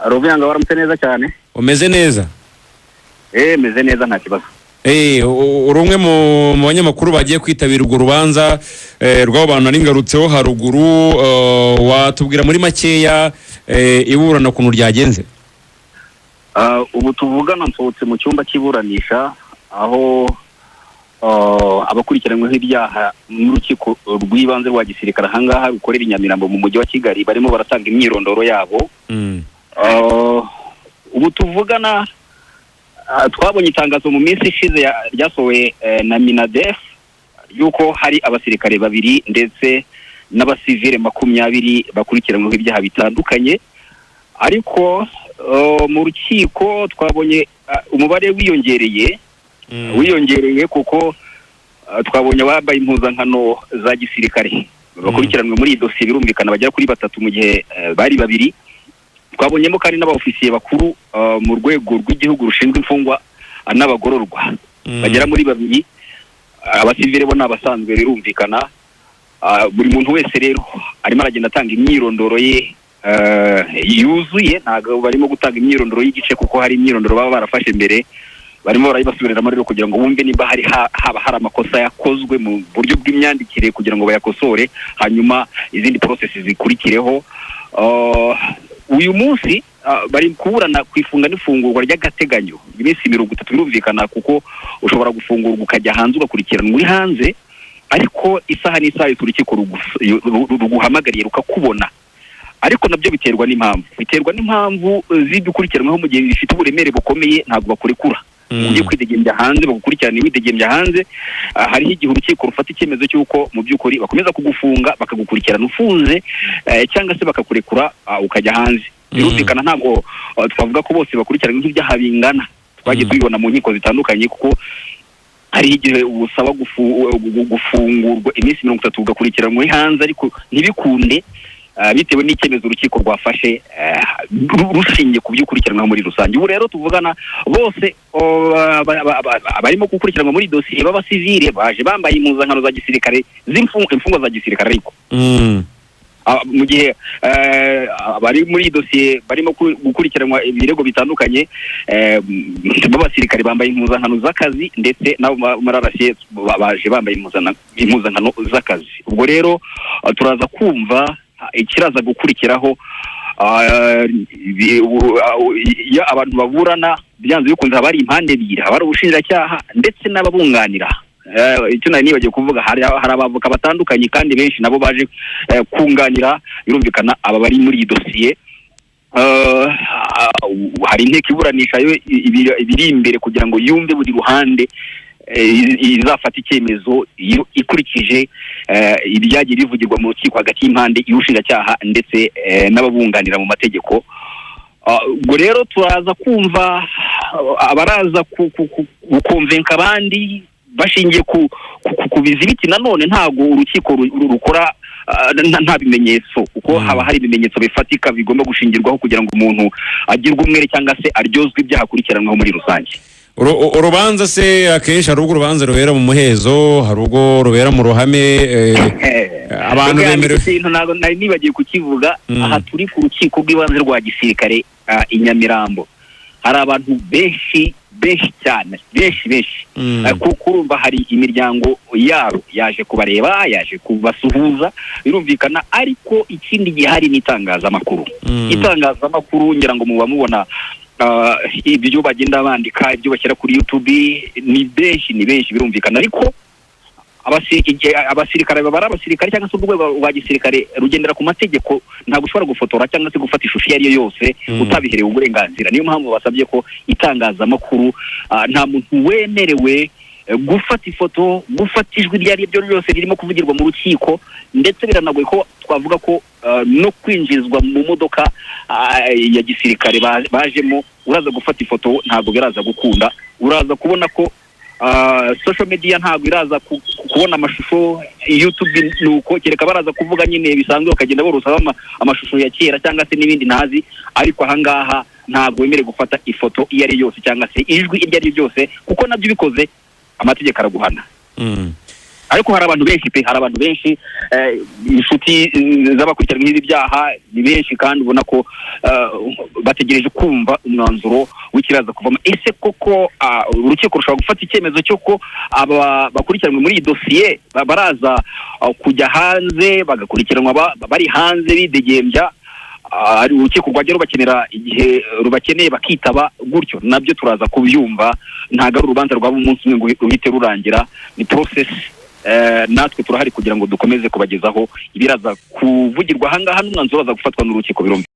Ruvyanga, waramutse neza cyane. Umeze neza? Meze neza, nta kibazo. Uri umwe mu banyamakuru bagiye kwitabira urwo rubanza rw'abo bantu nari ngarutseho haruguru. Watubwira muri makeya iburana ukuntu ryagenze? Ubu tuvugana nsohotse mu cyumba cy'iburanisha aho abakurikiranyweho ibyaha n'urukiko rw'ibanze rwa gisirikare ahangaha rukorera i Nyamirambo mu mujyi wa Kigali barimo baratanga imyirondoro yabo. Ubu tuvugana twabonye itangazo mu minsi ishize ryasohowe na MINADEF yuko hari abasirikare babiri ndetse n'abasivile 20 bakurikiranyweho ibyaha bitandukanye, ariko mu rukiko twabonye umubare wiyongereye kuko twabonye abambaye impuzankano za gisirikare bakurikiranwe muri iyi dosiye, birumvikana bagera kuri batatu mu gihe bari babiri. Twabonyemo kandi n'abaofisiye bakuru mu rwego rw'igihugu rushinzwe imfungwa n'abagororwa bagera muri babiri. Abasivile bo ni abasanzwe, birumvikana. Buri muntu wese rero arimo aragenda atanga imyirondoro ye yuzuye. Ntabwo barimo gutanga imyirondoro y'igice kuko hari imyirondoro baba barafashe mbere, barimo barayibasubiriramo rero kugira ngo bumve nimba hari haba hari amakosa yakozwe mu buryo bw'imyandikire kugira ngo bayakosore, hanyuma izindi process zikurikireho. Uyu munsi bari kuburana ku ifunga n'ifungurwa ry'agateganyo iminsi 30. Birumvikana kuko ushobora gufungurwa ukajya hanze ugakurikiranwa uri hanze, ariko isaha n'isaha urukiko ruguhamagariye rukakubona. Ariko nabyo biterwa n'impamvu z'ibyo ukurikiranweho. Mu gihe bifite uburemere bukomeye ntabwo bakurekura ujye kwidegembya hanze, bagukurikirane widegembya hanze. Hariho igihe urukiko rufata icyemezo cy'uko mu by'ukuri bakomeza kugufunga bakagukurikirana ufunze, cyangwa se bakakurekura ukajya hanze. Birumvikana ntabwo twavuga ko bose bakurikiranwe nk'ibyaha bingana. Twagiye tubibona mu nkiko zitandukanye kuko hariho igihe usaba gufungurwa iminsi 30 ugakurikiranwa uri hanze, ariko ntibikunde bitewe n'icyemezo urukiko rwafashe rushingiye ku by'ukurikiranwaho muri rusange. Ubu rero tuvugana bose abarimo gukurikiranwa muri dosiye b'abasivile baje bambaye impuzankano za gisirikare imfungwa za gisirikare, ariko mu gihe abari muri iyi dosiye barimo gukurikiranwa ibirego bitandukanye b'abasirikare bambaye impuzankano z'akazi, ndetse n'abo muri RCS baje bambaye impuzankano z'akazi. Ubwo rero turaza kumva ikiraza gukurikiraho. Iyo abantu baburana, byanze bikunze haba hari impande ebyiri, haba hari ubushinjacyaha ndetse n'ababunganira. Icyo nari nibagiwe kuvuga, hari abavoka batandukanye kandi benshi nabo baje kunganira, birumvikana, aba bari muri iyi dosiye. Hari inteko iburanisha yo ibiri imbere kugira ngo yumve buri ruhande, izafata icyemezo iyo ikurikije ibyagiye bivugirwa mu rukiko hagati y'impande y'ubushinjacyaha ndetse n'ababunganira mu mategeko. Ubwo rero turaza kumva abaraza gukonvenka abandi bashingiye ku bizibiti. Nanone ntabwo urukiko rukora nta bimenyetso, kuko haba hari ibimenyetso bifatika bigomba gushingirwaho kugira ngo umuntu agirwe umwere cyangwa se aryozwe ibyaha akurikiranweho muri rusange. Urubanza se akenshi hari ubwo urubanza rubera mu muhezo, hari ubwo rubera mu ruhame, abantu Bwa bemerewe ikintu ntabwo nari nibagiwe kukivuga. Aha turi ku rukiko rw'ibanze rwa gisirikare i Nyamirambo, hari abantu benshi benshi cyane, benshi benshi. Kuko urumva hari imiryango yabo yaje kubareba, yaje kubasuhuza, birumvikana. Ariko ikindi gihari ni itangazamakuru. Itangazamakuru ngira ngo muba mubona ibyo bagenda bandika, ibyo bashyira kuri YouTube, ni benshi, ni benshi, birumvikana. Ariko igihe abasirikare baba ari abasirikare cyangwa se urwego rwa gisirikare rugendera ku mategeko, ntabwo ushobora gufotora cyangwa se gufata ishusho iyo ari yo yose utabiherewe uburenganzira. Niyo mpamvu basabye ko itangazamakuru, nta muntu wemerewe gufata ifoto, gufata ijwi iryo ari ryo ryose ririmo kuvugirwa mu rukiko. Ndetse biranagoye ko twavuga ko no kwinjizwa mu modoka ya gisirikare bajemo uraza gufata ifoto, ntabwo biraza gukunda. Uraza kubona ko social media ntabwo iraza kubona amashusho, YouTube ni uko, kereka baraza kuvuga nyine bisanzwe bakagenda borosaho amashusho ya kera cyangwa se n'ibindi ntazi. Ariko ahangaha ntabwo wemerewe gufata ifoto iyo ari yo yose cyangwa se ijwi iryo ari ryo ryose, kuko nabyo ubikoze amategeko araguhana. Ariko hari abantu benshi pe, hari abantu benshi, inshuti z'abakurikiranweho ibi byaha ni benshi, kandi ubona ko bategereje kumva umwanzuro w'ikiraza kuvamo. Ese koko urukiko rushobora gufata icyemezo cy'uko aba bakurikiranwe muri iyi dosiye baraza kujya hanze, bagakurikiranwa bari hanze bidegembya? Hari urukiko rwajya rubakenera igihe rubakeneye bakitaba gutyo? Nabyo turaza kubyumva. Ntabwo ari urubanza rwaba umunsi umwe ngo ruhite rurangira, ni process. Natwe turahari kugira ngo dukomeze kubagezaho ibiraza kuvugirwa ahangaha n'umwanzuro uraza gufatwa n'urukiko, birumvikana.